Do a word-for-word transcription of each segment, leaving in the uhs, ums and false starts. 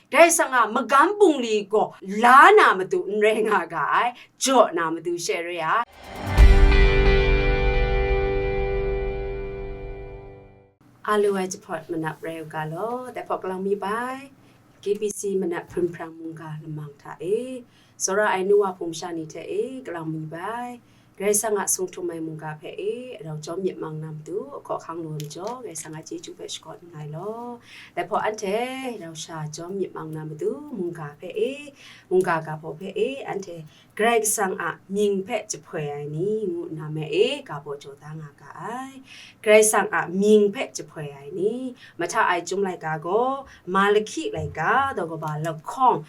Karai Kasang a magam bungli gaw la na matu n rai nga ga ai, jaw na matu she re ai. A lu ai jahpawt manap rai u ga law, dai hpaw galang mi bai, K B C manap hpun hprang mungga lamang hta e, tsawra ai nu wa hpung masha ni hte e, galang mi bai, Karai Kasang a sung htum ai mungga hpe e, rau jawm myit mang na matu, ahkaw ahkang lu ai majaw, Karai Kasang a chyeju hpe shakawn nngai law. Dai hpaw anhte rau sha jawm myit mang na matu, mungga hpe e, mungga ga baw hpe e, anhte Karai Kasang a mying hpe jahpoi ai ni ngu nna me e, ga baw jaw da nga ga ai. Karai Kasang a mying hpe jahpoi ai ni, mahta ai chyum laika gaw, Malahki laika daw kaba lahkawng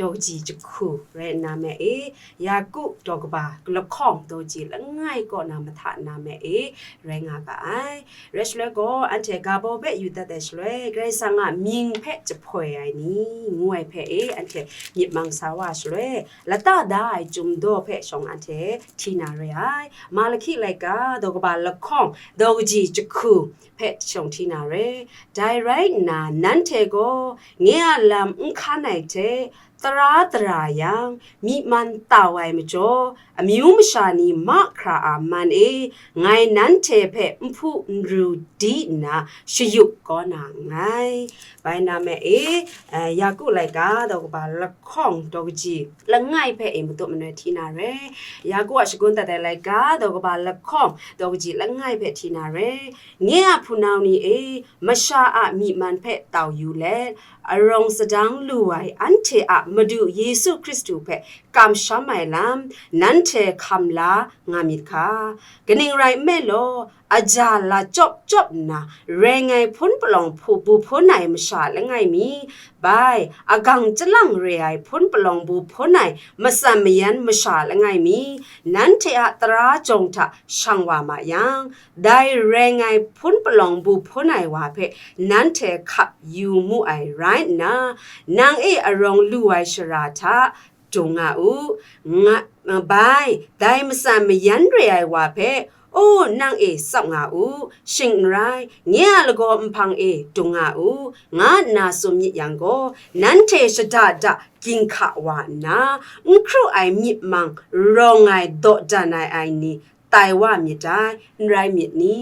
daw kaji jahku rai nna me e, Yaku daw kaba lahkawng daw kaji langai kaw na mahta nna me e, rai nga ga ai. Rai shaloi gaw, anhte ga baw hpe yu dat ai shaloi, Karai Kasang a mying hpe jahpoi ai ni, ngu ai hpe e, anhte myit mang sa wa shaloi, lata da ai chyum daw hpe shawng anhte hti na re ai. Malahki laika daw kaba lahkawng daw kaji jahku hpe shawng hti na re. Dai rai nna, nanhte gaw nye a lam n hkan ai hte, tara dara yang, myi man tau ai majaw, amyu masha ni mahkra a man e, ngai nanhte hpe nhpu nru di nna shayup kau na nngai. Bai na me e, eh, Yaku laika daw kaba lahkawng daw kaji langai hpe e matut manoi hti na re. Yaku a shagun dat ai laika daw kaba lahkawng daw kaji langai hpe hti na re. Nye a hpunau ni e, masha a myi man hpe tau yu let, arawng sadang lu ai anhte a Madu Yesu Hkristu hpe kamsham ai lam, nanhte hkam la nga myit hka. Kaning rai nme law, aja la chyawp chyawp nna, reng ai hpun palawng hpu bu hpun ai masha langai mi, bai, agang chyalang re ai hpun palawng bu hpun ai matsan mayan masha langai mi, nanhte a tara jawng hta shang wa ma yang, dai reng ai hpun palawng bu hpun ai wa hpe nanhte hkap yu mu ai rai nna, nang e arawng lu ai shara hta dung nga u, nga, bai, dai matsan mayan re ai wa hpe, "O, nang e tsap nga u, shing n rai, nye a lagaw nhpang e dung nga u," nga nna tsun myit yang gaw, nanhte shada da ginhka wa nna, n hkru ai myit mang rawng ai dawdan ai, ai ni tai wa myit dai, n rai myit ni?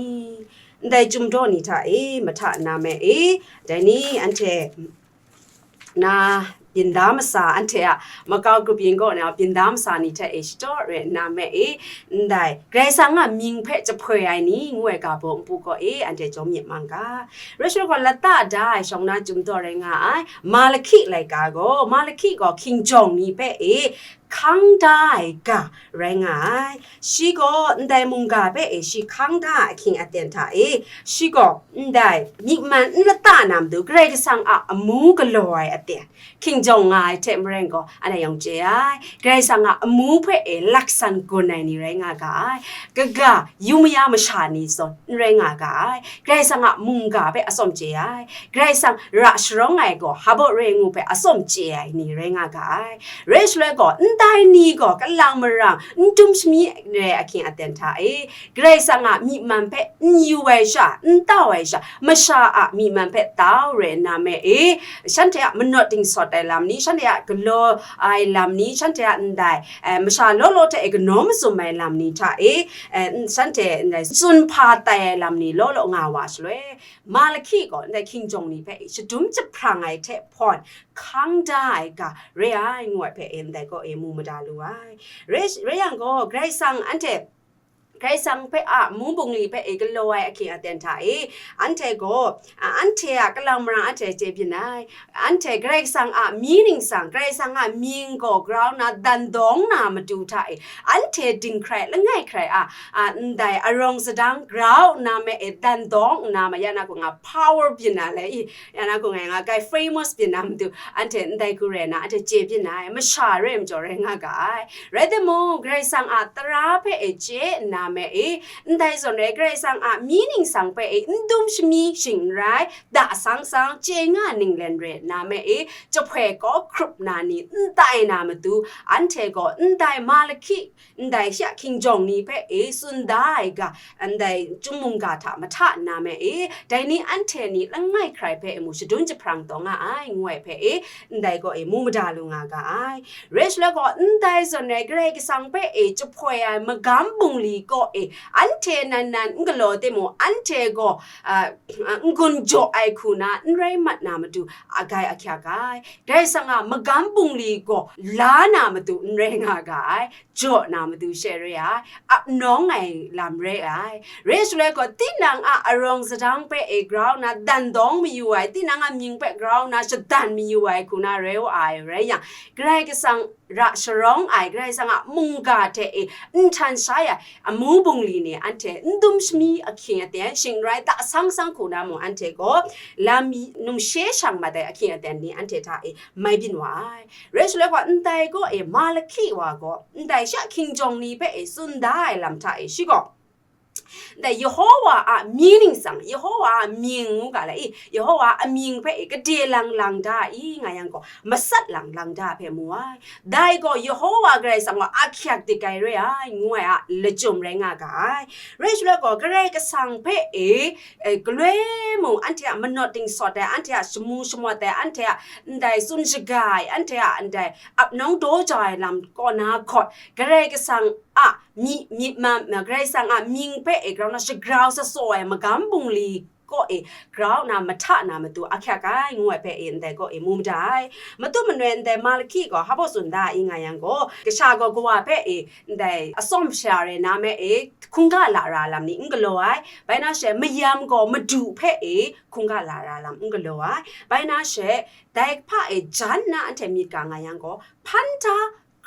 Ndai chyum daw ni hta e, mahta na me e, dai ni anhte na byin da masa, anhte a makau grup yin kaw na byin da masa ni hte e shadaw re nna me e, ndai Karai Kasang a mying hpe jahpoi ai ni ngu ai ga baw npu kaw e, anhte jawm myit mang ga. Rai shaloi gaw, lata da ai shawng na chyum daw rai nga ai, Malahki laika gaw, Malahki gaw hkinjawng ni hpe e hkang da ai ga rai nga ai. Shi gaw ndai mungga hpe e shi hkang da ai ahkying aten hta e, shi gaw ndai myi man n lata na matu Karai Kasang a amu galaw ai aten hkinjawng nga ai hte maren gaw, anhte yawng chye ai. Karai Kasang a amu hpe e laksan gun ai ni rai nga ga ai. Kaga yu maya masha ni zawn n rai nga ga ai. Karai Kasang a mungga hpe atsawm chye ai. Karai Kasang ra sharawng ai gaw, hpa baw re ngu hpe atsawm chye ai ni rai nga ga ai. Rai shaloi gaw, ndai ni gaw kalang marang n dum shami re ai ahkying aten hta e, Karai Kasang a myi man hpe n yu ai sha, n tau ai sha, masha a myi man hpe tau re nna me e, shanhte a manawt dingsawt ai lam ni, shanhte a galaw ai lam ni, shanhte a ndai, eh, masha law law hte e kanaw mazum ai lam ni hta e, eh, shanhte ndai tsun hpa tai ai lam ni law law nga wa shaloi, Malahki gaw ndai hkinjawng ni hpe shadum jahprang ai hte hpawn hkang da ai ga re ai ngu ai hpe e ndai kaw e mu mada lu ai. Rai, rai yang gaw, Karai Kasang anhte, Karai Kasang hpe a mu bungli hpe e galaw ai ahkying aten hta e, anhte gaw, a, anhte a kalang marang anhte chye byin ai. Anhte Karai Kasang a myi ningsang, Karai Kasang a mying gaw grau nna dan dawng na matu hta e, anhte dinghkrai langai hkrai a, a, ndai arawng sadang grau nna me e dan dawng nna ma, ya na hku nga power byin na le i, ya na hku nga, nga kai famous byin na matu, anhte ndai hku rai na, anhte chye byin na ai, masha re ai majaw rai nga ga ai. Rai timung, Karai Kasang a tara hpe e chye nna, me e, ndai zawn rai Karai Kasang a mi ningsang hpe e n dum shami shing n rai, da sang sang chye nga ninglen re na me e, jahpoi kau hkrup na ni n tai na matu, anhte gaw ndai Malahki, ndai shi a hkinjawng ni hpe e tsun da ai ga, ndai chyum mungga hta mahta nna me e, dai ni anhte ni langai hkrai hpe e mu shadun jahprang taw nga ai, ngu ai hpe e, ndai gaw e mu mada lu nga ga ai. Rai shaloi gaw, ndai zawn rai Karai Kasang hpe e jahpoi ai magam bungli kaw e, anhte nan nan n galaw timung, anhte gaw, a, n-gun jaw ai hku na n rai mat na matu, agai ahkyak ai. Karai Kasang a magam bungli gaw la na matu n rai nga ga ai, jaw na matu she re ai, ap nawng ai lam re ai. Rai shaloi gaw, tinang a arawng sadang hpe e grau na dan dawng mayu ai, tinang a mying hpe grau na shadan mayu ai hku na rai wa ai, rai yang, Karai Kasang ra sharawng ai, Karai Kasang a mungga hte e nhtan shai ai, amu bungli ni anhte n dum shami ahkying aten, shing rai ta sang sang hku na mung anhte gaw lam numshe shang mat ai ahkying aten ni anhte hta e mai byin wa ai. Rai shaloi gaw, ndai gaw e Malahki wa gaw, ndai shi a hkinjawng ni hpe e tsun da ai lam hta e shi gaw, ndai Yehowa a mi ningsang, Yehowa a mying ngu ga la i, Yehowa a mying hpe e gade lang lang da i nga yang gaw, masat lang lang da hpe mu ai. Dai gaw Yehowa Karai Kasang gaw ahkyak dik ai re ai, ngu ai a lachyum rai nga ga ai. Rai shaloi gaw, Karai Kasang hpe e, e, galoi mung anhte a manawt dingsawt ai, anhte a shamu shamawt ai, anhte a ndai tsun shaga ai, anhte a ndai ap nawng daw jau ai lam kaw na hkawt, Karai Kasang a myi, myi ma, ma, Karai Kasang a mying hpe e grau na shagrau sa saw ai magam bungli kaw e grau na mahta na matu ahkyak ai, ngu ai hpe e ndai kaw e mu mada ai. Matu manoi ndai Malahki gaw hpa baw tsun da i nga yang gaw, kasha gaw kawa hpe e ndai atsawm sha rai na me e hkungga lara lam ni n galaw ai. Bai na she mayam gaw madu hpe e hkungga lara lam n galaw ai. Bai na she dai hpa e jan na anhte myit ga nga yang gaw, hpan da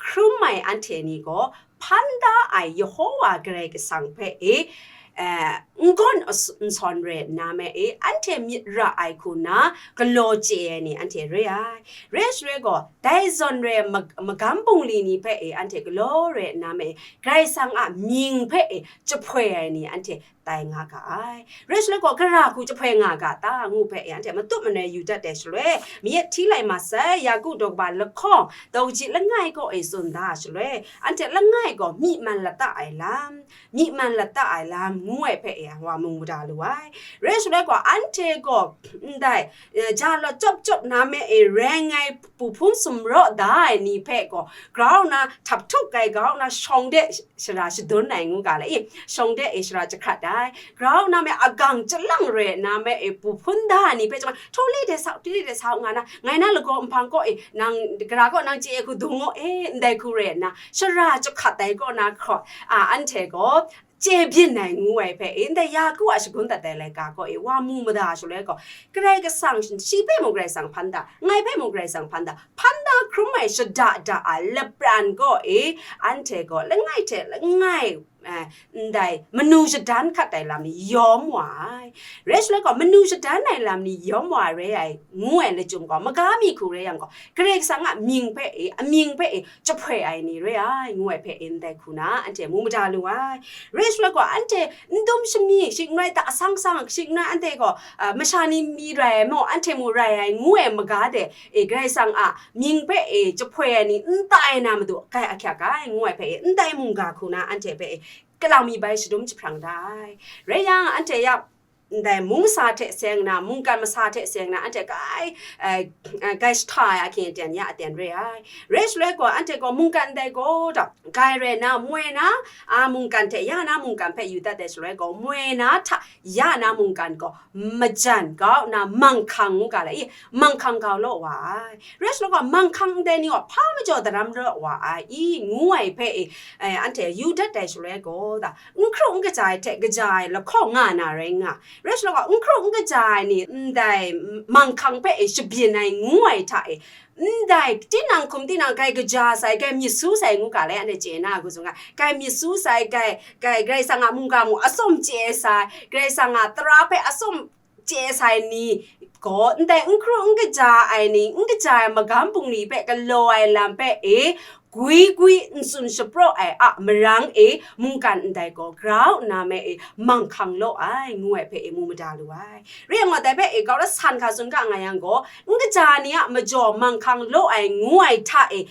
hkrum ai anhte ni gaw, hpan da ai Yehowa Karai Kasang hpe e, eh, n gawn as-, n sawn re nna me e, anhte myit ra ai hku na galaw chye ai ni anhte re ai. Rai shaloi gaw, dai zawn re mag-, magam bungli ni hpe e, anhte galaw re nna me e, Karai Kasang a mying hpe e, jahpoi ai ni anhte tai nga ga ai. Rai shaloi gaw, gara hku jahpoi nga ga ta, ngu hpe e, anhte matut manoi yu dat ai shaloi, mayat hti lai masai, Yaku daw kaba lahkawng, daw kaji langai kaw e tsun da shaloi, anhte langai gaw myi man lata ai lam, myi man lata ai lam, ngu ai hpe e, wa mung mada lu ai. Rai shaloi gaw, anhte gaw ndai, eh, ja lawt chyawp chyawp na me e, rai ngai pu hpun sumraw da ai ni hpe gaw, grau na htap htuk ai, grau na shawng de shara shadun ai ngu ga la i, shawng de e shara jahkrat ai, grau na me agang chyalang re na me e pu hpun da ai ni hpe chyawm, htawli de sau, htawli de sau nga na, ngai na lagaw nhpang kaw e, nang gara kaw nang chye ai hku dung gaw e, ndai hku re nna, shara jahkrat ai kaw na hkawt, a, anhte gaw, chye byin ai ngu ai hpe e, ndai Yaku a shagun dat ai laika gaw e, wa mu mada shaloi gaw, Karai Kasang, shi hpe mung Karai Kasang hpan da, ngai hpe mung Karai Kasang hpan da, hpan da hkrum ai shada da a lapran gaw e, anhte gaw langai hte langai, eh, ndai manu shadan hkat ai lam ni yawm wa ai. Rai shaloi gaw, manu shadan ai lam ni yawm wa ai rai ai, ngu ai lachyum gaw, maga mi hku rai yang gaw, Karai Kasang a mying hpe e, amying hpe e, jahpoi ai ni re ai, ngu ai hpe e ndai hku na, anhte mu mada lu ai. Rai shaloi gaw, anhte n dum shami, shing n rai ta sang sang, shing n rai anhte gaw, a, masha ni mi rai ai maw, anhte mung rai ai, ngu ai maga de, e, Karai Kasang a mying hpe e jahpoi ai ni n tai na matu, kai ahkyak ai, ngu ai hpe e, ndai mungga hku na, anhte hpe e, kalang mi bai shadum jahprang da ai. Rai yang, anhte ya, ndai mung masa hte seng na, mungkan masa hte seng na, anhte kai, eh, eh, kai shahta ai ahkying aten ya aten re ai. Rai shaloi gaw, anhte gaw mungkan ndai gaw da, kai rai na, moi na, a, mungkan hte ya na mungkan hpe yu dat ai shaloi gaw, moi na hta ya na mungkan gaw, majan kau na manghkang ngu ga la i, manghkang kau law wa ai. Rai shaloi gaw, manghkang ndai ni gaw hpa majaw daram law wa ai i, ngu ai hpe e, eh, anhte yu dat ai shaloi gaw da, n hkru n kaja ai hte kaja ai lahkawng nga na rai nga. Rai shaloi gaw, n hkru n kaja ai ni, ndai manghkang hpe e shabyin ai ngu ai hta e, ndai tinang hkum tinang kai kaja sai, kai myit su sai ngu ga lai, anhte chye na hku zung ai, kai myit su sai, kai, kai Karai Kasang a mungga mung atsawm chye sai, Karai Kasang a tara hpe atsawm chye sai ni gaw, ndai n hkru n kaja ai ni, n kaja ai magam bungli hpe galaw ai lam hpe e, gwi gwi n tsun shapraw ai a marang e mungkan ndai gaw grau nna me e manghkang law ai, ngu ai hpe e mu mada lu ai. Re ai maw, dai hpe e grau na san hka tsun ga nga yang gaw, n kaja ni a majaw manghkang law ai ngu ai hta e,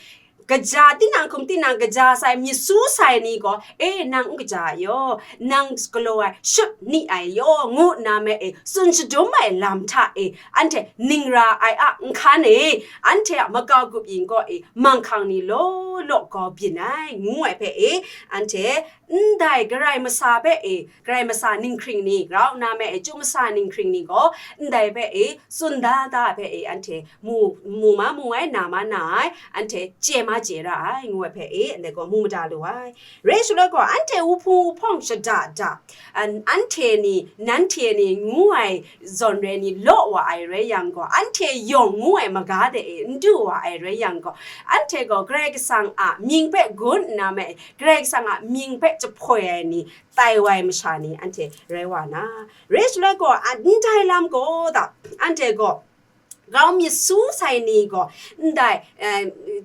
kaja tinang hkum tinang kaja sai, myit su sai ni gaw, e, nang n kaja ai yaw, nang galaw ai shut ni ai yaw, ngu nna me e tsun shadum ai lam hta e, anhte ning ra ai a nhkan e, anhte a makau grup yin kaw e manghkang ni law law gaw byin ai, ngu ai hpe e, anhte ndai Karai masa hpe e, Karai masa ninghkring ni, grau nna me e chyu masa ninghkring ni gaw, ndai hpe e tsun da da ai hpe e, anhte mu, mu ma mu ai, na ma na ai, anhte chye ma chye ra ai, ngu ai hpe e, ndai gaw mu mada lu ai. Rai shaloi gaw, anhte wuhpung wuhpawng shada da, an-, anhte ni, nanhte ni ngu ai zawn re ni law wa ai rai yang gaw, anhte yawng ngu ai maga de e n du wa ai rai yang gaw, anhte gaw Karai Kasang a mying hpe gun nna me, Karai Kasang a mying hpe jahpoi ai ni, tai wa ai masha ni anhte rai wa na. Rai shaloi gaw, a, ndai lam gaw da, anhte gaw, grau myit su sai ni gaw, ndai, eh,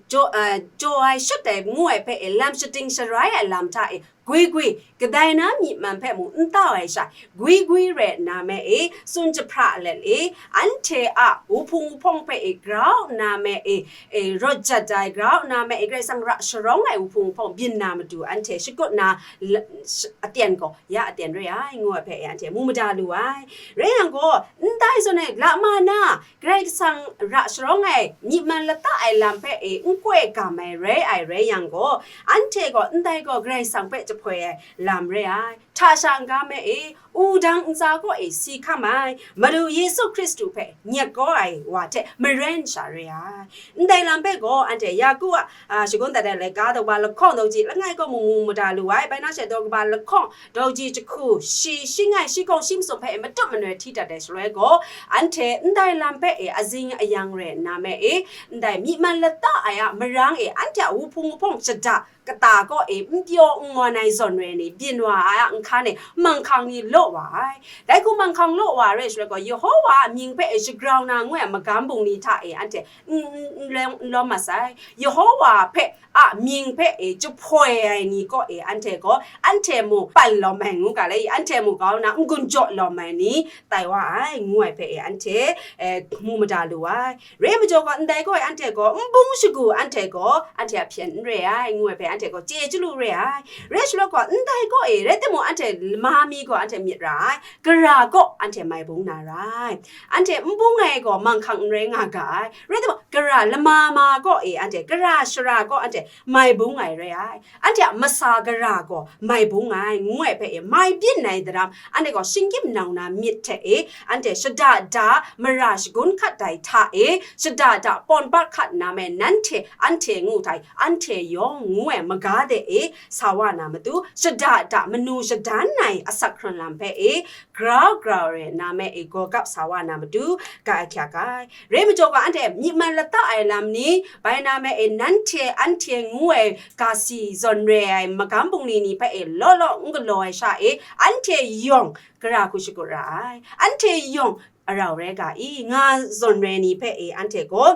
jaw, eh, jaw ai shut ai ngu ai hpe e, lam shating sharai ai lam hta e, gwi gwi, kadai na myi man hpe mung n tau ai sha, gwi gwi rai nna me e, tsun jahpra let e, anhte a wuhpung wuhpawng hpe e, grau nna me e, e, rawt jat ai, grau nna me e, Karai Kasang ra sharawng ai wuhpung wuhpawng byin na matu, anhte shakut na la-, sh-, aten gaw, ya aten re ai, ngu ai hpe e, anhte mu mada lu ai. Rai yang gaw, ndai zawn e, la ma na, Karai Kasang ra sharawng ai, myi man lata ai lam hpe e n koi gam ai rai ai rai yang gaw, anhte gaw ndai gaw Karai Kasang hpe jahpoi ai lam re ai. Hta sha n-ga me e, wudang ntsa kaw e si hkam ai, Madu Yesu Hkristu hpe nyet kau ai wa hte maren sha re ai. Ndai lam hpe gaw anhte Yaku a, a, shagun dat ai laika daw kaba lahkawng daw ji langai kaw mung mu mada lu ai, bai na she daw kaba lahkawng daw ji jahku, shi, shi ngai, shi hkawng, shi masum hpe matut manoi hti dat ai shaloi gaw, anhte ndai lam hpe e azing ayang rai nna me e, ndai myi man lata ai a marang e, anhte a wuhpung wuhpawng shada kata kaw e n pyaw n ngawn ai zawn re ni, byin wa ai a nhkan e, manghkang ni law wa ai. Dai hku manghkang law wa ai rai shaloi gaw, Yehowa a mying hpe e shagrau na ngu ai magam bungli hta e, anhte n, n, n lawm, n lawm mat sai. Yehowa hpe a mying hpe e jahpoi ai ni kaw e, anhte gaw, anhte mung pan lawm ai ngu ga le, anhte mung grau nna n-gun jaw lawm ai ni tai wa ai, ngu ai hpe e, anhte, eh, mu mada lu ai. Re ai majaw gaw, ndai kaw e anhte gaw n bung shagu, anhte gaw anhte a hpyen n re ai, ngu ai hpe anhte gaw chye chyalu re ai. Re ai shaloi gaw, ndai kaw e, rai timung, anhte lama mi gaw anhte myit ra ai, gara kaw anhte mai bung na ra ai. Anhte n bung ai gaw manghkang n rai nga ga ai. Rai timung, gara lama ma kaw e, anhte gara shara kaw anhte mai bung ai rai ai. Anhte a masa gara gaw mai bung ai, ngu ai hpe e, mai byin ai daram, anhte gaw shinggyim nau na myit hte e, anhte shada da mara shagun hkat dai hta e, shada da pawn bat hkat nna me, nanhte, anhte ngu hta e, anhte yawng ngu ai maga de e, sa wa na matu, shada da manu shadan ai asak hkrun lam hpe e, grau grau re nna me e, gaw gap sa wa na matu, ga ahkyak ai. Re ai majaw gaw, anhte myi man lata ai lam ni, bai na me e, nanhte, anhte ngu ai ga si zawn re ai magam bungli ni hpe e, law law n galaw ai sha e, anhte yawng gara hku shakut ra ai. Anhte yawng arau rai ga i, nga zawn re ni hpe e, anhte gaw,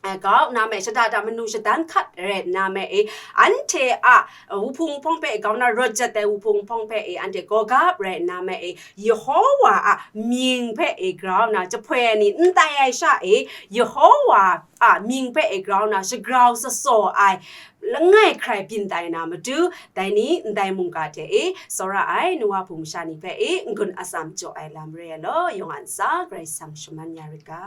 eh, grau nna me, shada da manu shadan hkat rai nna me e, anhte a, eh, wuhpung wuhpawng hpe, grau nna rawt jat ai wuhpung wuhpawng hpe e, anhte gaw gap rai nna me e, Yehowa a mying hpe e grau nna jahpoi ai ni n tai ai sha e, Yehowa a mying hpe e grau nna shagrau shasaw ai langai hkrai byin tai na matu, dai ni ndai mungga hte e tsawra ai nu wa hpung masha ni hpe e n-gun atsam jaw ai lam re ai law, yawng a ntsa Karai Kasang shaman ya rit ga.